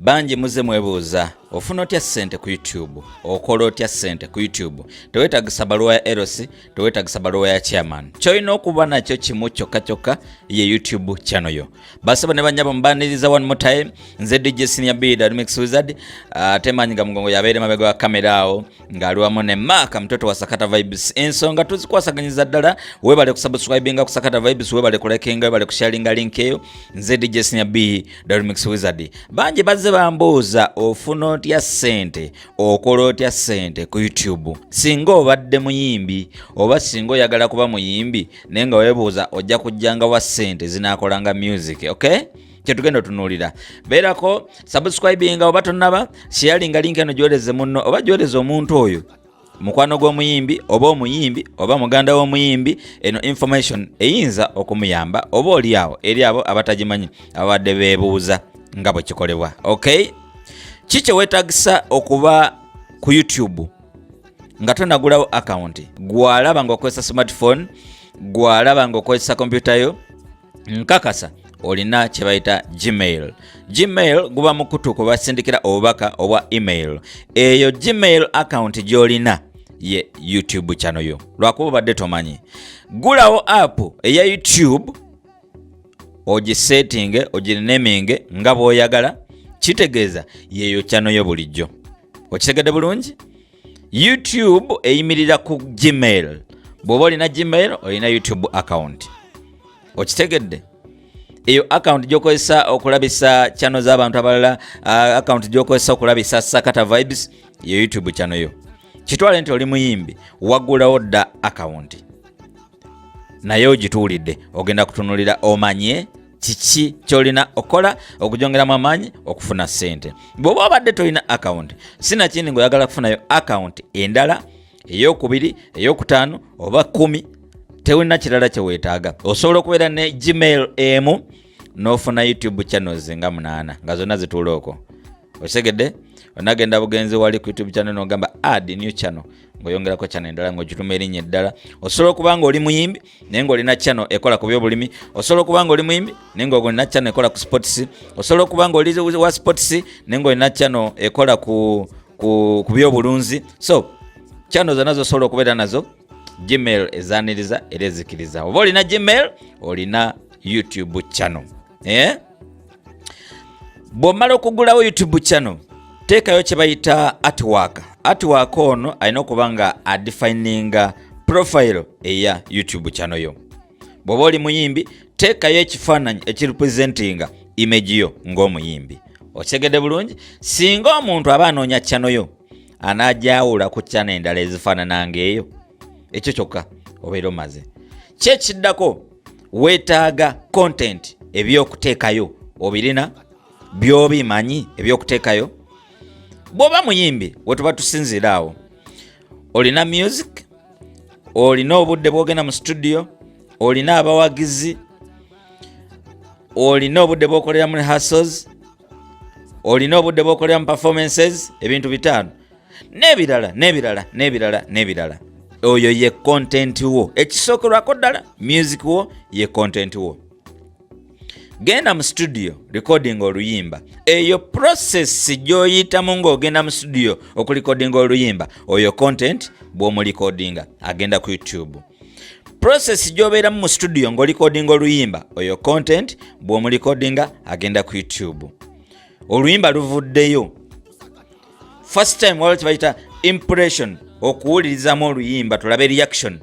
Bangi muze mwebuuza, ofuna otya ssente ku YouTube? Okola otya ssente ku YouTube? Teweetagisa baluwa ya LC, teweetagisa baluwa ya chairman. Kyolina okuba nakyo kimu kyokka kyokka, ye YouTube channel yo. Basebo ne banyabo, mbaniriza one more time. Nze DJ Senior B, the Remix Wizard. Ate manyi nga mugongo yabeere mabega wa kamera awo ng'ali wamu ne Mark mtoto wa Sakata Vibes. Ensonga tuzikwasaganyiza ddala. Webale kusubscribinga ku Sakata Vibes, webale kulikinga, webale kusharinga link eyo. Nze DJ Senior B, the Remix Wizard. Bangi bazze bambuuza, ofuna otya ssente, okola otya ssente ku YouTube? Singa obadde muyimbi oba singa oyagala kuba muyimbi, naye nga weebuuza ojja kujjanga wa ssente zinaakolanga music. Okay, kyetugenda otunuulira. Beerako subscribinga oba tonnaba, sharinga link eno, gyoleze munno oba gyoleze omuntu oyo mukwano gw'omuyimbi oba omuyimbi oba muganda w'omuyimbi. Eno information eyinza okumuyamba oba oli awo eri abo abatagimanyi, ababadde beebuuza nga bwe kikolebwa. Okay, ki kye weetagisa okuba ku YouTube nga tonagulawo akawunti? Gwalaba ng'okozesa smartphone, gwalaba ng'okozesa kompyuta yo, nkakasa olina kye bayita Gmail. Gmail guba mukutu kwe basindikira obubaka obwa email. Eyo Gmail account gy'olina ye YouTube channel yo, lwakuba obadde tomanyi. Gulawo app eya YouTube, ogisetinge, ogineminge nga bw'oyagala. Kitegeeza yeeyo channel yo bulijjo. Okitegedde bulungi? YouTube eyimirira ku Gmail. Bw'oba olina Gmail, olina YouTube account. Okitegedde? Eyo account gyokozesa okulabisa channel z'abantu abalala, account gyokozesa okulabisa Sakata Vibes, ye YouTube channel yo. Kitwale nti oli muyimbi, waggulawo dda account, naye ogituulidde. Ogenda kutunulira omanye kiki kyolina okukola okugyongeramu amaanyi okufuna ssente. Bw'oba obadde tolina account, sinakindi ng'oyagala kufunayo account endala eyokubiri, eyokutaano oba 10, tewulina kirala kyeweetaaga. Osobola okubeera ne Gmail emu n'ofuna YouTube channels nga munaana nga zonna zituula okwo. Okitegedde? Onagenda bugenzi wali ku YouTube channel nogamba "add new channel", ng'oyongerako channel endala ng'ogituma erinnya eddala. Osobola okuba nga oli muyimbi naye ng'olina channel ekola ku byobulimi. Osobola okuba nga oli muyimbi naye ng'olina channel ekola ku sports. Osobola okuba nga oli wa sports naye ng'olina channel ekola ku byobulunzi. So channel zonna zosobola okubeera nazo, Gmail ezaniriza era ezikiriza. Oba olina Gmail, olina YouTube channel, eh? Bw'omala okugulawo YouTube channel, teekayo kye bayita artwork. Artwork ono alina okuba nga adefininga profile eya YouTube channel yo. Bw'oba oli muyimbi, teekayo ekifaananyi ekirepresentinga image yo ng'omuyimbi. Okitegedde bulungi? Singa omuntu aba anoonya channel yo, anaajawula ku channel endala ezifaanana ng'eyo. Ekyo kyokka obeera omaze. Kyekiddako, weetaaga content, ebyokuteekayo. Obirina byobimanyi ebyokuteekayo? Bw'oba muyimbi, wetuba tusinziira awo, olina music, olina obudde bwogenda mu studio, olina abawagizi, olina obudde bwokolera mu rehearsals, olina obudde bwokolera mu performances, ebintu bitaano n'ebirala n'ebirala n'ebirala n'ebirala. Oyo ye content wo. Ekisookerwako ddala, music wo ye content wo. Genda mu studio, recording oluyimba. Eyo process gy'oyitamu ng'ogenda mu studio okurecordinga oluyimba, oyo content. Bw'omurecordinga, agenda ku YouTube. Process gy'obeeramu mu studio ng'orecordinga oluyimba, oyo content. Bw'omurecordinga, agenda ku YouTube. Oluyimba luvuddeyo first time, waliwo kyebayita impression, okuwulirizamu oluyimba tulabe reaction,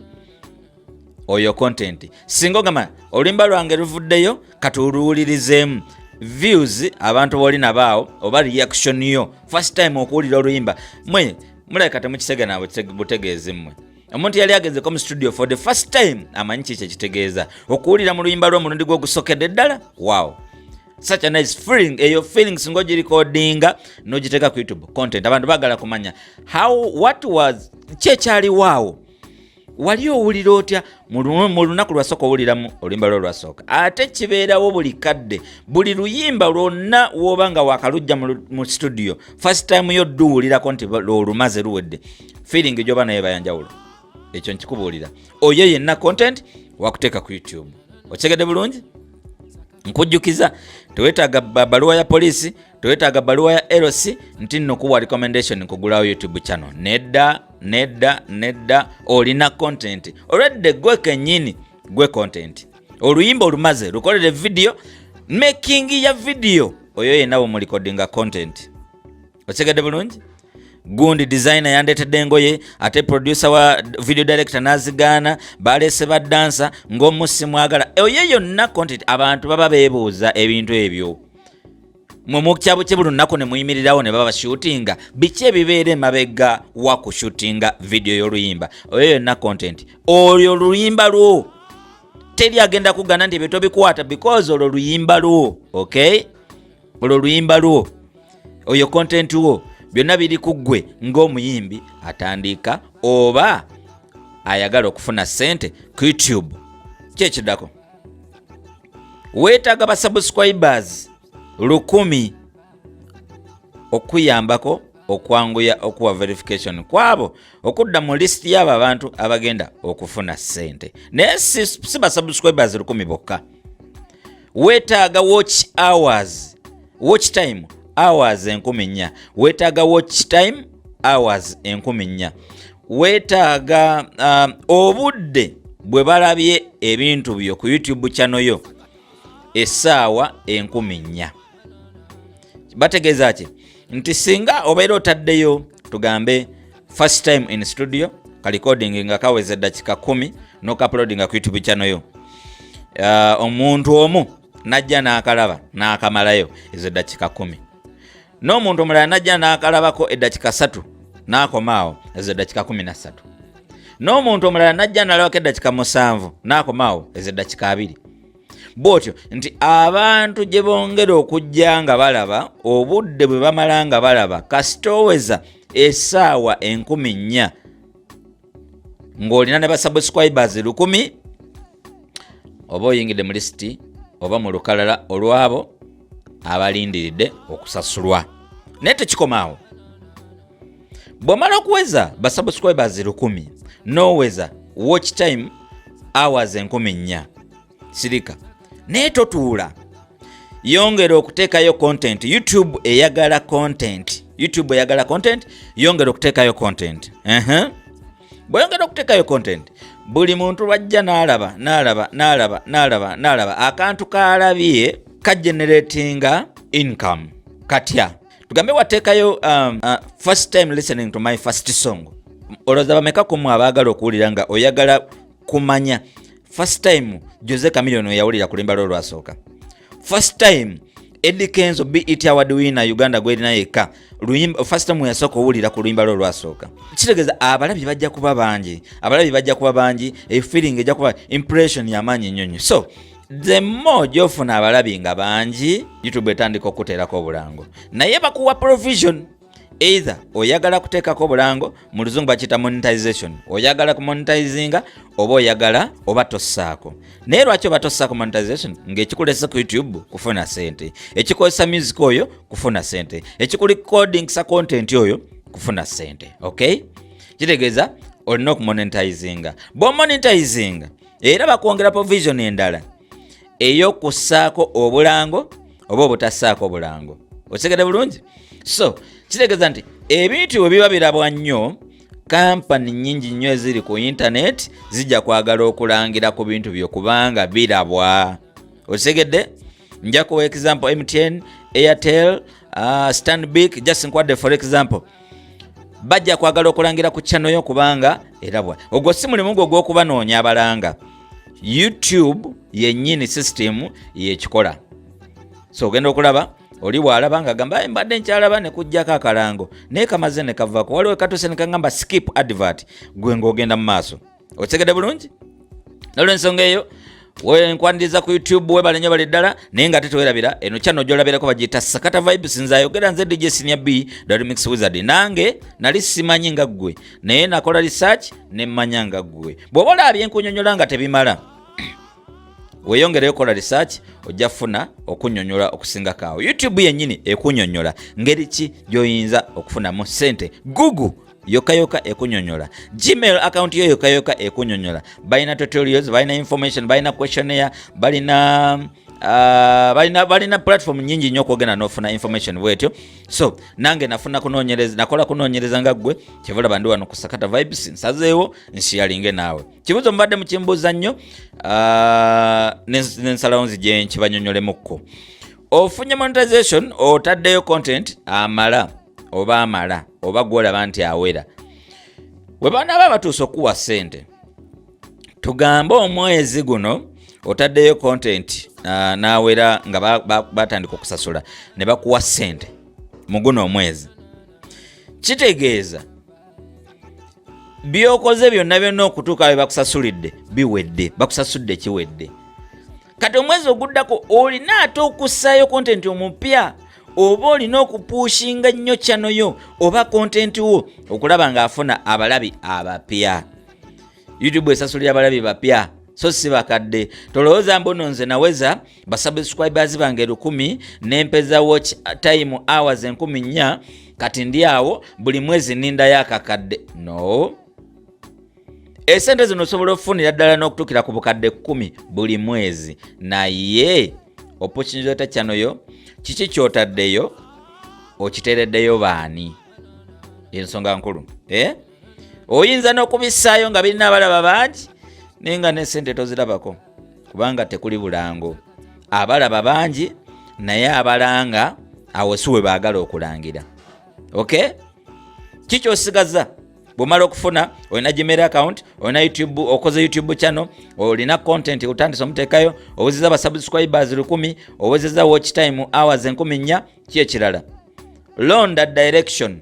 oyo content. Singa ogamba oluyimba lwange luvuddeyo, kati oluwulirizeemu, views abantu boli nabaawo oba reaction yo first time okuwulira oluyimba. Mwe mulabika temukitegana butegeezi. Mmwe omuntu yali agenzeko mu studio for the first time amanyi kiki ekitegeeza okuwulira mu luyimba lw'omulundi gwogusokedde ddala. Wow, such a nice feeling. Eyo feelings ng'ogirecordinga n'ogiteeka ku YouTube, content. Abantu baagala kumanya how, what was, ki ekyaliwaawo, wali owulira otya mu lunaku lwasooka owuliramu oluyimba lwo lwasooka. Ate kibeerawo buli kadde, buli luyimba lwonna woba nga wakalujja mu studio first time yo, dduwulirako nti lwolumaze luwedde, feeling gyoba naye bayanjawulo. Ekyo nkikubuulira. Oyo yenna content wakuteeka ku YouTube. Okitegedde bulungi? Nkujjukiza Tewetaaga baluwa ya poliisi, tewetaaga baluwa ya LC nti nno kuwa recommendation kugulawo YouTube channel. Nedda, nedda, nedda. Olina content olwedde, gwe kennyini gwe content. Oluyimba olumaze, lukolere video, making ya video oyo yenna bwemurecordinga content. Okitegedde bulungi? Gundi designer yandeetedde engoye, ate producer wa video director nazigaana, baleese badansa ng'omusi mwagala. Oyo yonna content. Abantu baba beebuuza ebintu ebyo, mwe mukyabuki buli lunaku ne muyimirirawo ne baba shootinga. Biki ebibeera emabega wa kushootinga video y'oluyimba? Oyo yonna content. Olyo oluyimba lwo, teri agenda kugana nti ebyo tobikwata, because olwo luyimba lwo. Okay, olwo luyimba lwo, oyo content wo, byonna biri ku ggwe ng'omuyimbi atandika oba ayagala okufuna ssente ku YouTube. Kyekiddako, weetaaga ba subscribers 1000 okuyambako okwanguya okuwa verification kwabo okudda mu list y'abo abantu abagenda okufuna ssente. Naye si ba subscribers 1000 bokka, weetaaga watch hours, watch time hours 4000. Weetaaga watch time hours 4000. Weetaaga obudde bwe balabye ebintu byo ku YouTube channel yo, essaawa 4000. Bategeeza ki? Nti singa obeera otaddeyo, tugambe, first time in studio ka recording nga kaweza eddakika 10, nokauploadinga ku YouTube channel yo, omuntu omu najja n'akalaba n'akamalayo ezo eddakika 10, n'omuntu omulala najja n'akalabako eddakika 3 n'akomaawo, ezo eddakika 13, n'omuntu omulala najja n'alabako eddakika 7 n'akomaawo, ezo eddakika 20, bwotyo nti abantu gye bongera okujja nga balaba, obudde bwe bamala nga balaba, kasitoweza essaawa 4000 ng'olina ne basubscribers 1000, oba oyingidde mu lisiti oba mu lukalala olwabo abalindiridde okusasulwa. Naye tekikomaawo. Bw'omala okuweza basubscribers 1000, n'oweza watch time hours 4000, sirika naye totuula, yongera okuteekayo content. YouTube eyagala content, YouTube eyagala content. Yongera okuteekayo content. Bw'oyongera okuteekayo content, buli muntu lwajja n'alaba, n'alaba, n'alaba, n'alaba, n'alaba, akantu k'alabye kageneratinga income. Katya tugambe wateekayo first time listening to my first song. Olowooza bameka kumu abaagala okuwulira nga oyagala kumanya first time Jose Chameleone yawulira ku luyimba lwe olwasooka, first time Eddy Kenzo, BET Award winner, Uganda gwerina yekka, luyimba first time yasooka owulira ku luyimba lwe olwasooka? Kitegeeza abalabi bajja kuba bangi, abalabi bajja kuba bangi, efeeling ejja kuba impression yamaanyi nnyo nnyo. So the more gyofuna abalabi nga bangi, YouTube etandika okuteerako obulango. Naye bakuwa provision, either oyagala kuteekako obulango, mu luzungu bakiyita monetization, oyagala kumonetizinga oba oyagala oba tossaako. Naye lwaki oba tossaako monetization ng'ekikulese ku YouTube kufuna sente, ekikozesa music oyo kufuna sente, ekikurecordingsa content oyo kufuna sente? Okay, kitegeeza olina okumonetizinga. Bw'omonetizinga, era bakwongera provision endala ey'okussaako obulango oba obutassaako obulango. Okitegedde bulungi? So kitegeeza nti ebintu bwe biba birabwa nnyo, kampani nnyingi nnyo eziri ku internet zijja kwagala okulangira ku bintu byo kubanga birabwa. Okitegedde? Nja kuwa example: MTN, Airtel, Stanbic, just nkwadde for example, bajja kwagala okulangira ku channel yo kubanga erabwa. Ogwo si mulimu gwo ogw'okubanoonya abalanga, YouTube yennyini system yekikola. So ogenda okulaba oli bw'alaba nga gamba, "Mbadde nkyalaba ne kujjako akalango, naye kamaze ne kavaako, waliwo katuuse ne kagamba skip advert," gwe ng'ogenda mu maaso. Okitegedde bulungi? Nolwensonga eyo nkwaniriza ku YouTube, webale nnyo, bali ddala. Naye nga tetewerabira, eno channel gyolabirako bagiyita Sakata Vibes. Nze ayogera nze DJ Senior B, the Remix Wizard. Nange nali simanyi nga ggwe, naye nakola research ne mmanya nga ggwe. Bw'oba olabye enkunyonyola nga tebimala, weeyongereyo kola research, ojja kufuna okunyonyola okusingako awo. YouTube yennyini ekunyonyola ngeri ki gy'oyinza okufunamu ssente. Google yokka yokka ekunyonyola. Gmail account yo yokka yokka ekunyonyola. Balina tutorials, balina information, balina questionnaire, balina Balina platform nyingi nnyo okwogenda n'ofuna information bwetyo. So nange nafuna kunoonyereza, nakola kunoonyereza nga ggwe. Kyeva olaba ndi wano ku Sakata Vibes, nsazeewo nsharinge naawe. Kibuuzo mubadde mukimbuuza nnyo, nensalawo nzije nkibanyonyolemukko. Ofunye monetization, otaddeyo content amala oba amala oba gwolaba nti awera, we banaaba batuuse okuwa ssente, tugambe omwezi guno otaddeyo content n'awera nga batandika okusasula ne bakuwa ssente mu guno omwezi, kitegeeza byokoze byonna byonna okutuuka bye bakusasulidde biwedde, bakusasudde kiwedde. Kati omwezi oguddako olina ate okussaayo content omupya, oba olina okupushinga nnyo channel yo oba content wo okulaba ng'afuna abalabi abapya. YouTube esasulira abalabi bapya, so si bakadde. Tolowooza mbuno nze naweza basubscribers bange 1000 nempeza watch time hours 4000, kati ndi awo buli mwezi nindayo akakadde. No, esente zino osobola okufunira ddala n'okutuukira ku bukadde 10 buli mwezi, naye opushinza otya channel yo? Kiki kyotaddeyo? Okiteereddeyo baani? Ensonga nkulu, eh? Oyinza n'okubissaayo nga birina abalaba bangi, naye nga nesente tozirabako kubanga tekuli bulango. Abalaba bangi, naye abalanga awo si we baagala okulangira. Ok, kikyosigaza bwomala okufuna, olina Gmail account, olina YouTube, okoze YouTube channel, olina content otandise omuteekayo, owezeza basubscribers 1000, owezeza watch time hours 4000. Ki ekirala? Londa direction,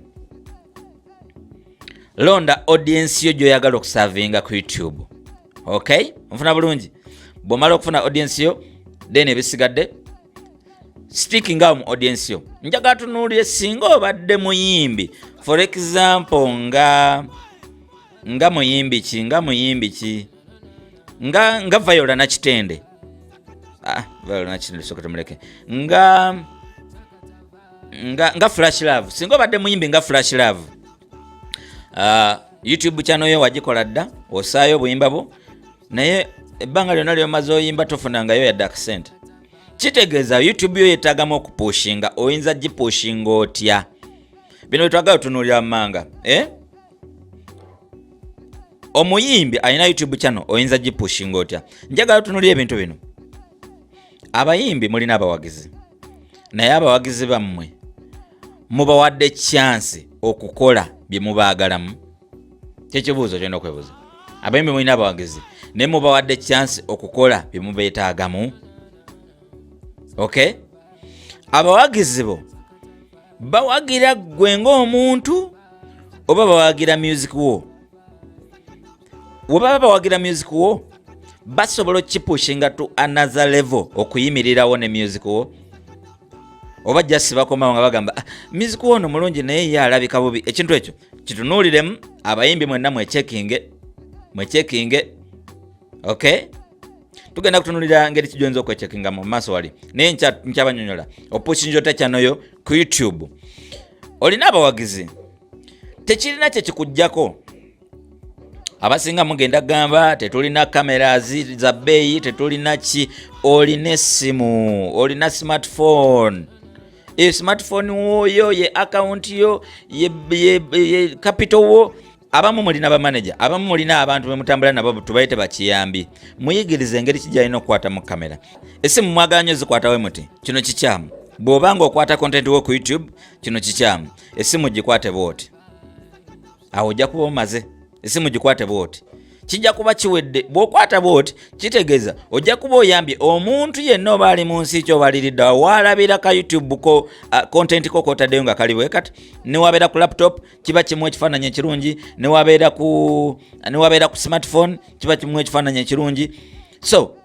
londa audience yo gyoyagala okusavinga ku YouTube. Ok, onfuna bulungi? Bwomala okufuna audience yo, then ebisigadde sticking awo mu audience yo. Njagala tunuulire singa obadde muyimbi, for example, nga muyimbi ki, nga muyimbi ki, nga Viola Nakitende. Ah, Viola Nakitende soka tumuleke. Nga Flash Love, singa obadde muyimbi nga Flash Love, YouTube channel yo wagikola dda, osaayo obuyimba bwo, naye ebbanga lyonna lyomaze oyimba tofunangayo yadde akasente. Kitegeeza YouTube yo yeetaagamu okupushinga. Oyinza gipushinga otya? Bino byetwagala tunuulira mumanga, eh? Omuyimbi alina YouTube channel, oyinza gipushinga otya? Njagala tunuulira ebintu bino. Abayimbi mulina abawagizi, naye abawagizi bammwe mubawadde chance okukola bye mubaagalamu? Kyekibuuzo kyolina okwebuuza. Abayimbi mulina abawagizi, naye mubawadde chance okukola bye mubeetaagamu? Ok, abawagizi bo bawagira ggwe ng'omuntu oba bawagira music wo? We baba bawagira music wo, basobola okukipushinga to another level okuyimirirawo ne music wo, oba just bakomawo nga bagamba, "Ah, music wo ono mulungi, naye ye alabika bubi"? Ekintu ekyo kitunuuliremu. Abayimbi mwenna mwechekinge, mwechekinge. Ok, tugenda kutunulira ngeri kijoyinza okwechekinga mu maaso wali, naye nkyabanyonyola opushinja otya channel yo ku YouTube. Olina abawagizi, tekirina kyekikugjako. Abasinga mugenda gamba tetulina cameras za bbeeyi, tetulina ki. Olina essimu, olina smartphone. E smartphone woyo ye account yo, ye capital wo. Abamu mulina bamanager, abamu mulina abantu bemutambula nabo, tubayite bakiyambi. Muyigirize engeri kigyalina okukwata mu kamera. Esimu mwagala nnyo zikwatawe muti, kino kikyamu. Bw'oba nga okwata content wo ku YouTube, kino kikyamu. Esimu gikwate bwoti, awo ojja kuba omaze. Esimu gikwate bwoti, kijja kuba kiwedde. Bw'okwata bwoti, kitegeeza ojja kuba oyambye omuntu yenna oba ali mu nsi ki oba aliridda waalabira ka YouTube ko content ko kotaddeyo nga kali bwe kati. Newabeera ku laptop kiba kimu ekifaananyi ekirungi, newabeera ku smartphone kiba kimu ekifaananyi ekirungi. So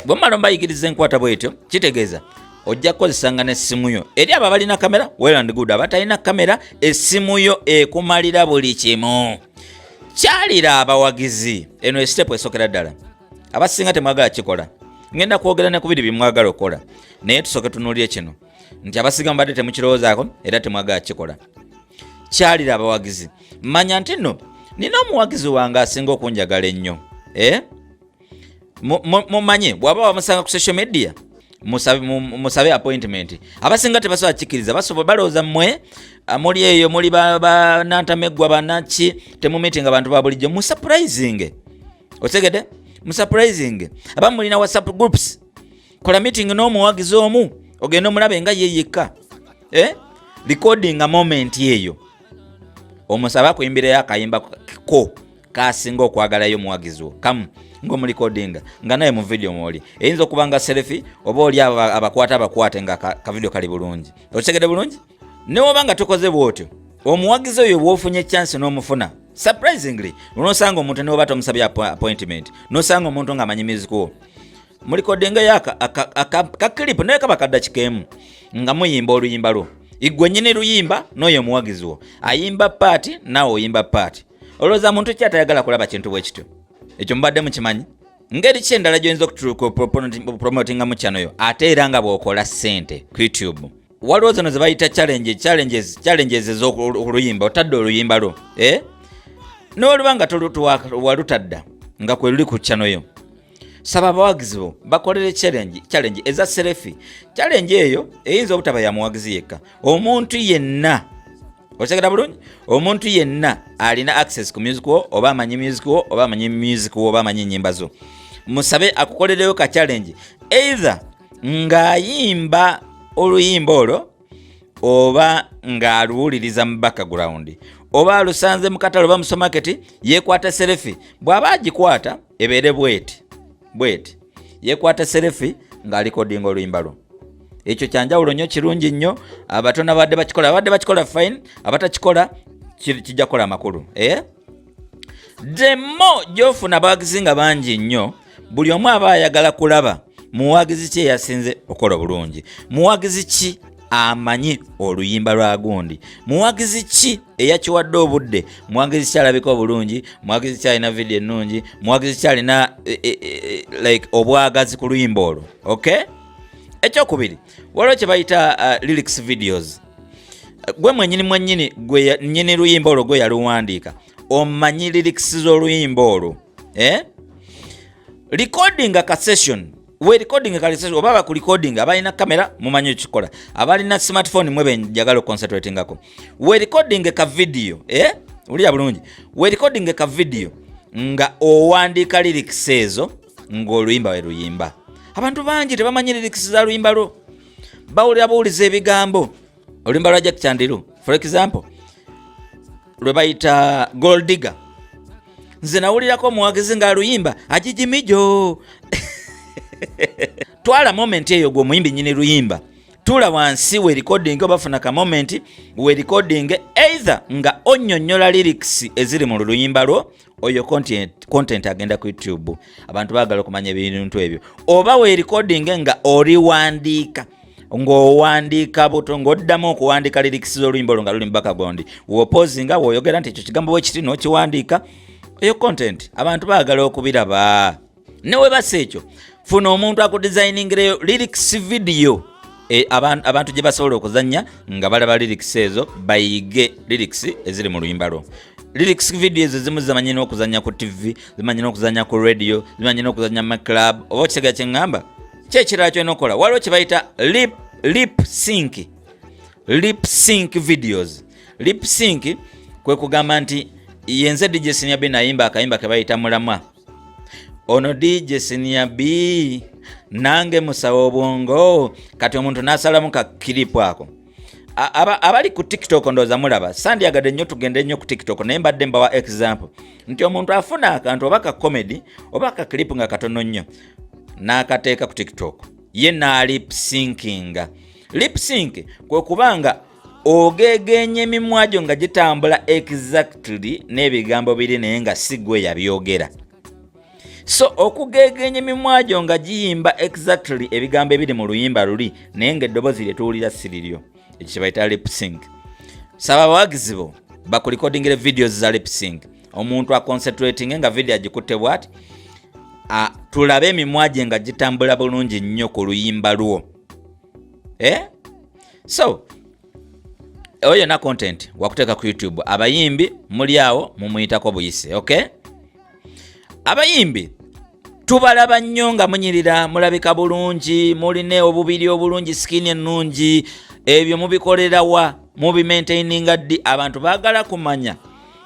bwe mumala mbayigiriza enkwata bwetyo, kitegeeza ojja kukozesanga n'essimu yo. Eri abo abalina kamera, well and good. Abatalina kamera, essimu yo ekumalira buli kimu. Kyalira abawagizi, eno step esokera ddala. Abasinga temwagala kikola. Ngenda kwogera ne kubiri byemwagala okukola, naye tusooke tunuulire kino nti abasinga mubadde temukirowoozaako era temwagala kikola. Kyalira abawagizi. Manya nti nno nina omuwagizi wange asinga okunjagala ennyo, eh? Mumanye bw'aba wamusanga ku social media, Musabe appointment. Abasinga tebasobola kikkiriza, basobola balowooza mmwe muli eyo muli banantameggwa banaki, temumeetinga bantu ba bulijjo. Musurprising, otegedde? Musurprising. Abamu mulina WhatsApp groups. Kola meeting n'omuwagizi omu, ogende omulabe nga ye yekka, eh? Recording a moment eyo, omusabe akuyimbirayo akayimba ko kasinga okwagalayo omuwagizi wo kamu, ngaomurecordinga nga naye mu video mwoli. Eyinza okuba nga selfie oba oli abakwata abakwate nga ka video kali bulungi. Okitegedde bulungi? Newoba nga tokoze bwotyo, omuwagizi oyo bwofunye chance n'omufuna surprisingly, onosanga omuntu newoba tomusabye appointment, nosanga omuntu ng'amanyi music wo, murecordingayo ka clip naye kaba kaddakika emu nga muyimba oluyimba lwo, igwe nyini luyimba n'oyo omuwagizi wo ayimba part, naawe oyimba part. Olowooza muntu ki atayagala kulaba kintu bwe kityo? Ekyo mubadde mukimanyi? Ngeri ki endala gyoyinza okupromotingamu channel yo ate era nga bw'okola ssente ku YouTube? Waliwo zino ze bayita challenge, challenges ez'oluyimba. Otadde oluyimba lwo, eh? N'oluba nga walutadda nga kwe luli ku channel yo, saba abawagizi bo bakolere challenge eza selfie. Challenge eyo eyinza obutaba ya muwagizi yekka, omuntu yenna. Otegera bulungi? Omuntu yenna alina access ku music wo, oba amanyi music wo, oba amanyi music wo, oba amanyi ennyimba zo, musabe akukolereyo ka challenge, either ng'ayimba oluyimba olwo, oba ng'aluwuliriza mu background, oba alusanze mu katale oba mu supermarket, yeekwata selfie. Bw'aba agikwata ebeere bweti bweti, yeekwata selfie ng'arecordinga oluyimba lwo. Ekyo kyanjawulo nnyo, kirungi nnyo. Abatono abadde bakikola, abadde bakikola fine, abatakikola kijja kukola amakulu, eh? The more gyofuna abawagizi nga bangi nnyo, buli omu aba ayagala kulaba muwagizi ki eyasinze okukola obulungi, muwagizi ki amanyi oluyimba lwa gundi, muwagizi ki eyakiwadde obudde, muwagizi ki alabika obulungi, muwagizi ki alina video ennungi, muwagizi ki alina like obwagazi ku luyimba olwo. Okay, ekyokubiri, waliwo kye bayita lyrics videos. Gwe mwenyini mwenyini, gwe nyini luyimba olwo, gwe yaluwandiika, omanyi lyrics z'oluyimba olwo, eh? Recording ka session, we recording ka session, oba baku recording. Abalina kamera mumanyi ekikola, abalina smartphone mwe benjagala oconcentratingako. We recording ka video, eh? Ulira bulungi, we recording ka video nga owandiika lyrics ezo ng'oluyimba we luyimba. Abantu bangi tebamanyi lyrics za luyimba lwo, bawulira buwuliza ebigambo. Oluyimba lwa Jack Chandiru, for example, lwe bayita Gold Digger, nze nawulirako omuwagizi ng'aluyimba agigimijo. Twala moment eyo, gwe omuyimbi nyini luyimba, tuula wansi we recording, oba funa ka moment we recording, either nga onnyonnyola lyrics eziri mu luyimba lwo. Oyo content agenda ku YouTube, abantu baagala okumanya ebintu ebyo. Oba we recording nga oliwandiika, ng'owandiika buto, ng'oddamu okuwandiika lyrics z'oluyimba olwo nga luli mu background, w'opausinga, w'oyogera nti ekyo kigambo bwe kiti n'okiwandiika. Eyo content abantu baagala okubiraba. Ne webasa ekyo, funa omuntu akudesigningireyo lyrics video, abantu gye basobola okuzannya nga balaba lyrics ezo, bayige lyrics eziri mu luyimba lwo. Lyrics video ezo zimu zimanyi n'okuzannya ku TV, zimanyi n'okuzannya ku radio, zimanyi n'okuzannya mu club. Oba okitegera kye ŋŋamba? Ki ekirala kyolina okukola? Waliwo kye bayita lip sync videos. Lip sync kwe kugamba nti yenze DJ Senior B, nayimba akayimba ke bayita Mulamwa. Ono DJ Senior B nange musawo obwongo. Kati omuntu n'asalamu ka clip ako. Abali ku TikTok ndowooza mulaba, sandyagadde nnyo tugende nnyo ku TikTok, naye mbadde mbawa example nti omuntu afuna akantu oba ka comedy oba ka clip nga katono nnyo n'akateeka ku TikTok, ye n'alipsyncinga. Lip sync kwe kubanga ogeegenya emimwa gyo nga gitambula exactly n'ebigambo biri, naye nga si gwe yabyogera. So okugegenya emimwa gyo nga giyimba exactly ebigambo ebiri mu luyimba luli, naye ng'eddoboozi lye tuwulira si liryo, ekyo kye bayita lip sync. Saba abawagizi bo bakurecordingire videos za lip sync. Omuntu aconcentrating nga video agikutte bwati, tulabe emimwa gye nga gitambula bulungi nnyo ku luyimba lwo, eh? So oyo yonna content wakuteeka ku YouTube. Abayimbi muli awo mumuyitako buyise. Okay, abayimbi Tubalaba nnyo nga munyirira, mulabika bulungi, mulina obubiri obulungi, skin ennungi. Ebyo mubikolera wa? Mubimaintaininga ddi? Abantu baagala kumanya.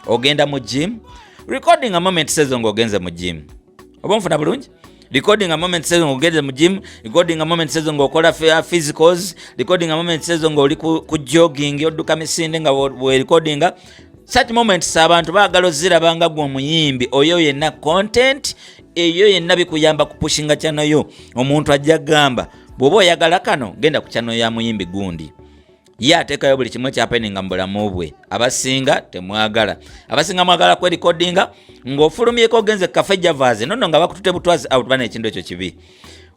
Ogenda mu gym, recording a moment ezo ng'ogenze mu gym, oba nfuna bulungi? Recording a moment ezo ng'ogenze mu gym, recording a moment ezo ng'okola physicals, recording a moment ezo ng'oli ku jogging, odduka misinde, nga werecordinga such moments. Abantu baagala oziraba nga gwe omuyimbi. Oyo yenna content, eyo yenna bikuyamba kupushinga channel yo. Omuntu ajja gamba, "Bw'oba oyagala kano, genda ku channel ya muyimbi gundi, ye ateekayo buli kimu ekyahappeninga mu bulamu bwe." Abasinga temwagala, abasinga mwagala kwerecordinga ng'ofulumyeko ogenze Cafe Javas. Nono nga bakutute butwazi out bana, ekintu ekyo kibi.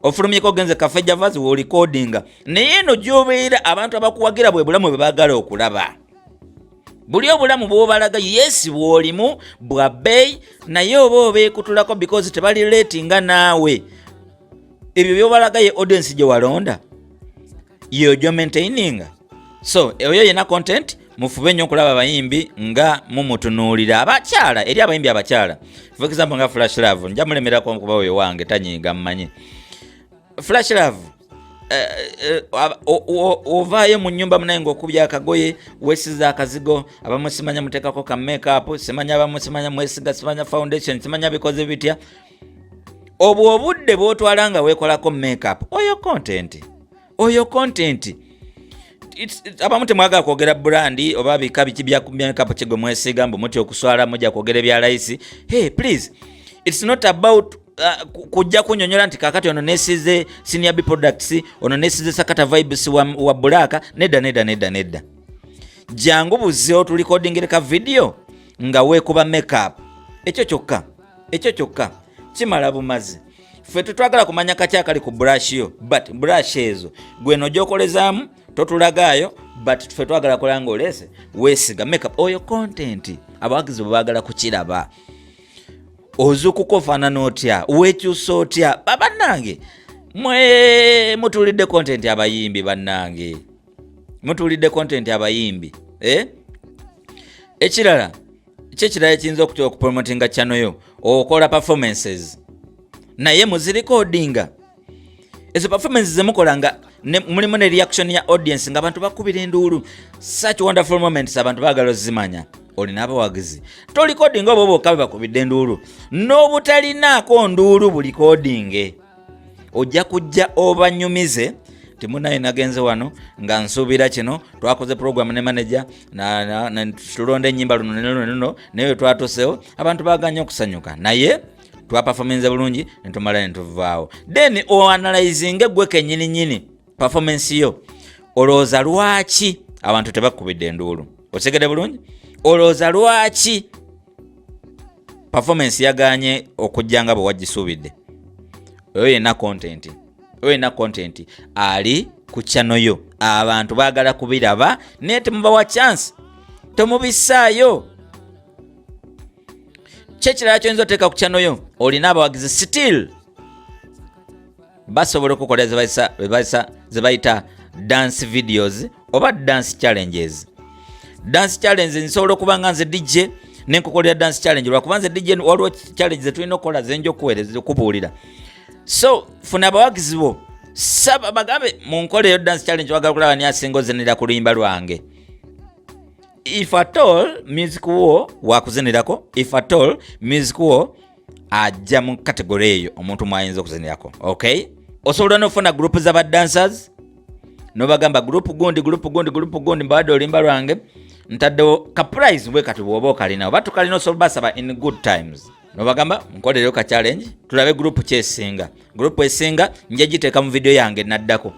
Ofulumyeko ogenze Cafe Javas, worecordinga, naye eno gy'obeera abantu abakuwagira bwe bulamu bwe baagala okulaba. Buli obulamu bw'obalaga, yes, bw'olimu bwa bbeeyi, naye oba obeekutulako because tebali relatinga naawe. Ebyo byobalaga ye audience gye walonda, yojo maintaininga. So oyo yenna content, mufube nnyo okulaba abayimbi nga mumutunuulira. Abakyala, eri abayimbi abakyala, for example nga Flash Love, nja mulemerako kuba oyo wange tanyiiga, mmanyi Flash Love. Ovaayo mu nyumba munaye ngaokubya akagoye, wesiza akazigo, abamu simanya muteekako ka makeup, simanya abamu simanya mwesiga, simanya foundation, simanya bikoze bitya. Obwo obudde bwotwala nga weekolako makeup, oyo content, oyo content. Abamu temwagala kwogera brand oba bika biki bya makeup kigwe mwesiga, mbu mutya okuswala, mujja kwogera ebya layisi. Hey, please, it's not about kujja kunyonyola nti kakati ono nesize Senior B Products, ono nesize Sakata Vibes wa Black. Nedda, nedda, nedda, nedda. Jangu buze oturecordingire ka video nga weekuba makeup. Ekyo kyokka, ekyo kyokka kimala bumazi. Ffe tetwagala kumanya kaki akali ku brush yo, but brush ezo gweno gyokolezaamu totulagaayo, but ffe twagala kola nga oleese weesiga makeup. Oyo content abawagizi bwe baagala kukiraba. Ozuukuka ofaanana otya? Weekyusa otya? Bannange, mwe mutulidde content abayimbi. Bannange, mutulidde content abayimbi, eh? Ekirala kyekirala ekiyinza okutya okupromotinga channel yo, okola performances naye muzirecordinga. Ezo performances zemukola nga mulimu ne reaction ya audience, nga abantu bakubira enduulu, such wonderful moments, abantu baagala ozimanya. Olina abawagizi, torecordinga obwo bwokka bwe bakubidde enduulu. N'obutalinaako nduulu burecordinge. Ojja kujja obanyumize ti, "Munaye, nagenze wano nga nsuubira kino, twakoze program ne manager, tulonda ennyimba luno ne luno ne luno, naye we twatusewo abantu baganye okusanyuka, naye twaperforminze bulungi netumala netuvaawo." Then oanalyzinge gwe kenyini nyini performance yo. Olowooza lwaki abantu tebakubidde enduulu? Otegedde bulungi? Olowooza lwaki performance yaganye okujja nga bwe wagisuubidde? Oyo yenna content, oyo yenna content ali ku channel yo. Abantu baagala kubiraba naye temubawa chance, temubissaayo. Kyekirala kyoyinza oteeka ku channel yo, olina abawagizi, still basobola okukola ze bayita dance videos oba dance challenges. Dance challenge, nsobola okuba nga nze DJ nenkukolera dance challenge. Lwakuba nze DJ, waliwo challenge zetulina okukola zenja okuweereza, okubuulira. So funa abawagizi bo, saba bagambe, "Munkoleyo dance challenge, wagala kulaba ni asinga ozinira ku luyimba lwange." If at all music wo wakuzinirako, if at all music wo ajja mu category eyo omuntu mwayinza okuzinirako, okay? Osobola nofuna group z'abadancers nobagamba, "Group gundi, group gundi, group gundi, mbawadde oluyimba lwange, ntaddewo ka prize bwe kati." Bwoba okalina oba tukalina, osobola basaba in good times nobagamba, "Nkolereyo ka challenge, tulabe group kyesinga. Group esinga nja giteeka mu video yange naddako,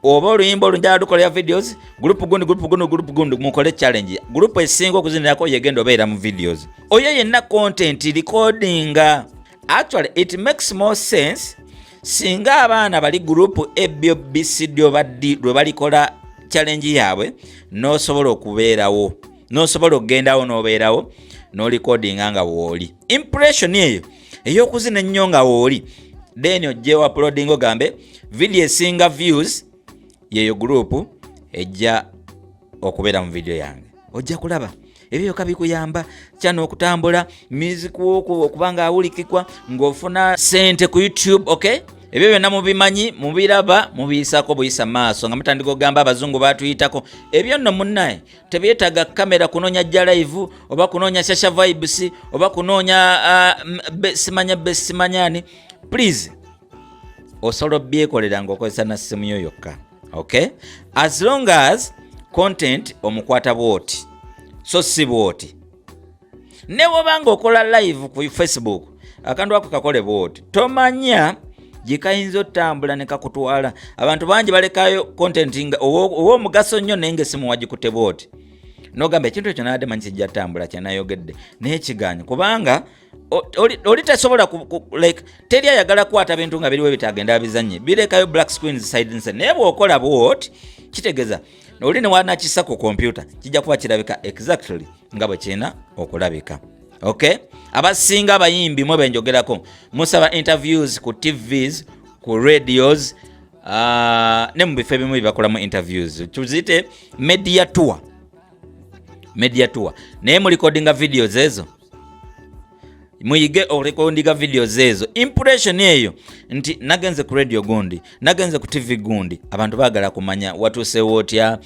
oba oluyimba olwo njala lukolera videos. Group gundi, group gundi, group gundi, mukole challenge. Group esinga okuzinirako yegenda obeera mu videos." Oyo yenna content, recordinga. Actually, it makes more sense singa abaana bali group A, B, B, C, D oba D lwe balikola challenge yaabwe, n'osobola okubeerawo, n'osobola okugendawo n'obeerawo n'orecordinga nga wooli. Impression eyo ey'okuzina ennyo nga wooli, then ojjewo uploading, ogambe video esinga views yeyo group ejja okubeera mu video yange. Ojja kulaba Ebyo byokka bikuyamba channel okutambula, music wo okuba nga awulikikwa, ng'ofuna sente ku YouTube, okay? Ebyo byonna mubimanyi, mubiraba, mubiyisako buyisa maaso nga mutandika okugamba abazungu batuyitako. Ebyo nno munnaye tebyetaaga kamera kunoonya jja live oba kunoonya Shasha Vibes oba kunoonya simanya be simanyani. Please, osobola obyekolera ng'okozesa na ssimu yo yokka, okay? As long as content omukwata bwoti, so si bwoti. Ne bwoba ng'okola live ku Facebook, akantu ako kakole bwoti, tomanya gye kayinza otambula ne kakutwala. Abantu bangi balekayo content nga ow'omugaso nnyo, naye ng'essimu wagikutte bwoti, nogamba ekintu ekyo naadde manyi kijja tambula, kyenayogedde naye kiganye, kubanga oli tasobola like teri ayagala kukwata bintu nga biriwo bitagenda bizanye, birekayo black screens side nside. Naye bw'okola bwoti, kitegeeza oli ne wanakisa ku computer kijja kuba kirabika exactly nga bwe kirina okulabika, okay? Abasinga abayimbi mwe benjogerako musaba interviews ku TVs, ku radios, ne mu bifo ebimu byebakolamu interviews, tuziyite media tour, media tour. Naye murecordinga videos ezo? Muyige okurecordinga videos ezo. Impression eyo nti nagenze ku radio gundi, nagenze ku TV gundi, abantu baagala kumanya watuusewo otya,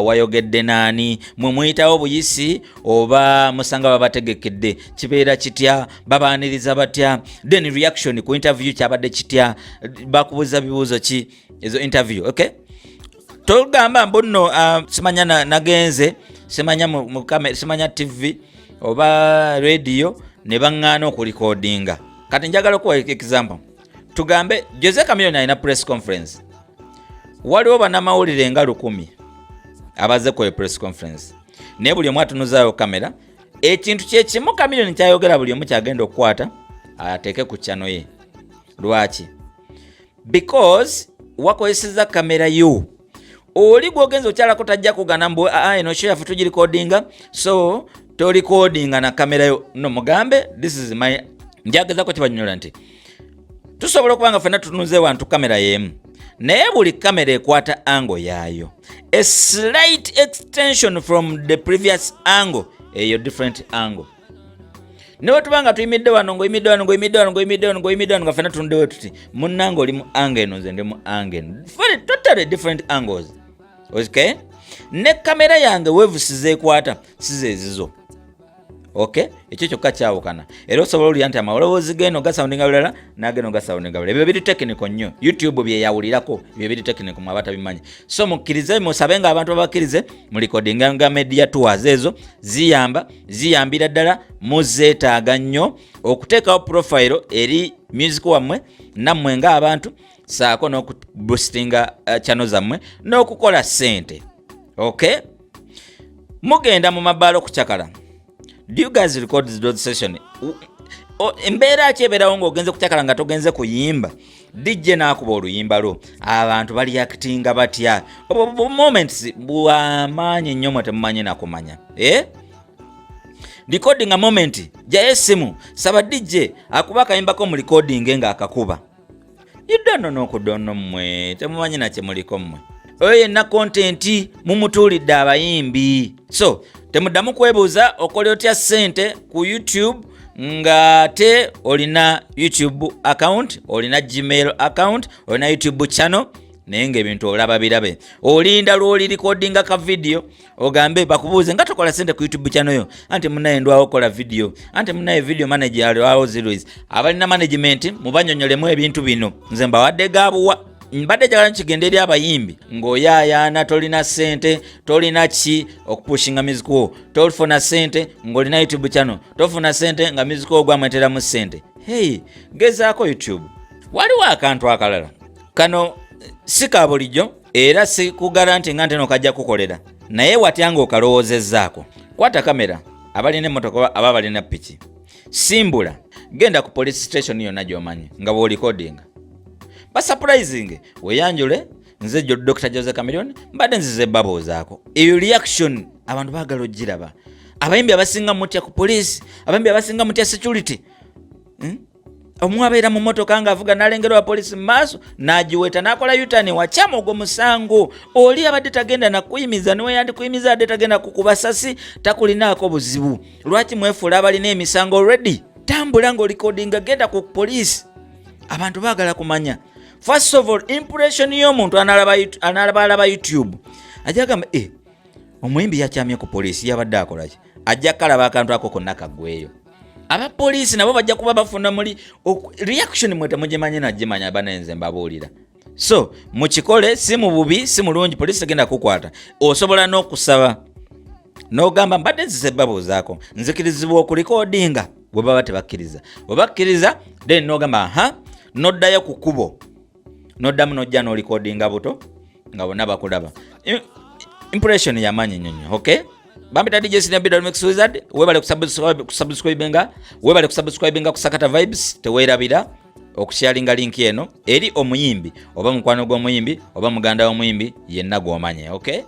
wayogedde naani, mwe muyitawo buyisi oba musanga babategekedde, kibeera kitya, babaaniriza batya, then reaction ku interview kyabadde kitya, bakubuuza bibuuzo ki ezo interview, okay? Togamba mbu nno simanya nagenze simanya mu simanya TV oba radio ne baŋŋaana okurecordinga. Kati njagala okuwa example. Tugambe Jose Chameleone alina press conference, waliwo bannamawulire nga 1000 abaze ku press conference, naye buli omu atunuzaayo kamera. Ekintu kyekimu Chameleone kyayogera, buli omu kyagenda okukwata ateeke ku channel ye. Lwaki? Because wakozeseza kamera yo. Oli gwogenza okyalako tajja kugana mbu, "Ah, eno show yaffe tugirecordinga, so torecordinga na kamera yo." No, mugambe, "This is my..." Njagezako kibanyonyola nti tusobola okuba nga ffenna tutunuze wantu kamera y'emu, naye buli kamera ekwata angle yaayo, a slight extension from the previous angle, eyo different angle. Ne bwe tuba nga tuyimidde wano, ng'oyimidde wano, ng'oyimidde wano, ng'oyimidde wano, ng'oyimidde wano, nga ffenna tunuddewo tuti, munnange oli mu angle eno, nze ndi mu angle eno, very totally different angles, okay? Ne kamera yange waves zeekwata si zeezizo, okay? Ekyo kyokka kyawukana. Era osobola olya nti amaloboozi geno gasoundinga bulala nageno gasoundinga bulala. Ebyo biri technical nnyo, YouTube byeyawulirako. Ebyo biri technical, mwe abatabimanyi. So mukkirize, musabe nga abantu babakkirize murecordinga nga media tours ezo ziyamba, ziyambira ddala. Muzeetaaga nnyo okuteekawo profile eri music wammwe nammwe ng'abantu, saako n'okuboostinga channel zammwe n'okukola ssente, okay? Mugenda mu mabaala okucakala. Do you guys record those session? Embeera ki ebeerawo ng'ogenze kucakala nga togenze kuyimba, DJ n'akuba oluyimba lwo, abantu bareactinga batya? Obwo moments bwamaanyi nnyo, mwe temumanyi nakumanya, eh? Recording a moment, jayo essimu, saba DJ akuba akayimbako mu recording ng'akakuba. You don't know n'okudono, mmwe temumanyi nakye muliko mmwe. Oyo yenna content mumutuulidde abayimbi. So temuddamu kwebuuza okola otya ssente ku YouTube ng'ate olina YouTube account, olina Gmail account, olina YouTube channel, naye ngaebintu olaba birabe. Olinda lwoli recordinga ka video ogambe bakubuuze nga tokola sente ku YouTube channel yo, anti munaye ndwawo okola video, anti munaye video manager alwawo zeros. Abalina management mubanyonyolemu ebintu bino. Nze mbawadde gabuwa, mbadde jagala kigenda eri abayimbi. Ng'oyaayaana tolina ssente, tolina ki okupushinga music wo, tofuna ssente ng'olina YouTube channel, tofuna ssente nga music wo gwamweteramu ssente. Hey, gezaako YouTube. Waliwo akantu akalala, kano si ka bulijjo era si kuguarantee nga nteno kajja kukolera, naye watya ng'okalowoozezzaako. Kwata kamera, abalina emmotoka aba balina piki, simbula genda ku police station yonna gy'omanyi nga bw'orecordinga, basurprising, weyanjule, "Nze Dr Jose Chameleone, mbadde nzize babuuzaako." Eyo reaction abantu baagala ogiraba. Abayimbi abasinga mutya ku poliisi, abayimbi abasinga mutya security. Omu abeera mu motoka ng'avuga n'alengera wa poliisi mu maaso n'agiweta n'akola yutani wakyama, ogwo musango. Oli abadde tagenda nakuyimiza, niwe yandikuyimiza adde tagenda kukuba sasi, takulinaako buzibu. Lwaki mwefuula abalina emisango already? Tambula ng'olikodinga, genda ku poliisi. Abantu baagala kumanya. First of all, impression y'omuntu analaba alaba YouTube ajja gamba, "Eh, omuyimbi yakyamye ku poliisi, yabadde akolaki?" Ajja kalaba akantu ako konna kaggweyo. Abapoliisi nabo bajja kuba bafuna muli reaction mwe temugimanyi, nagimanya banenze mbabuulira. So mukikole, si mu bubi, si mulungi, poliisi tegenda kukwata. Osobola n'okusaba n'ogamba, "Mbadde nzise babuuzaako, nzikirizibwa okulikodinga?" Bwe baba tebakkiriza, bwe bakkiriza, then n'ogamba aha, n'oddayo ku kkubo, n'oddamu n'ojja n'olikodinga buto nga bonna bakulaba. Impression yamanyi nnyo nnyo. Okay, bambita DJ Senior Bidal Mix Wizard. Webale kusubscribinga, webale kusubscribinga ku Sakata Vibes. Teweerabira okusharinga link eno eri omuyimbi oba mukwano gw'omuyimbi oba muganda w'omuyimbi yenna gw'omanye. Okay.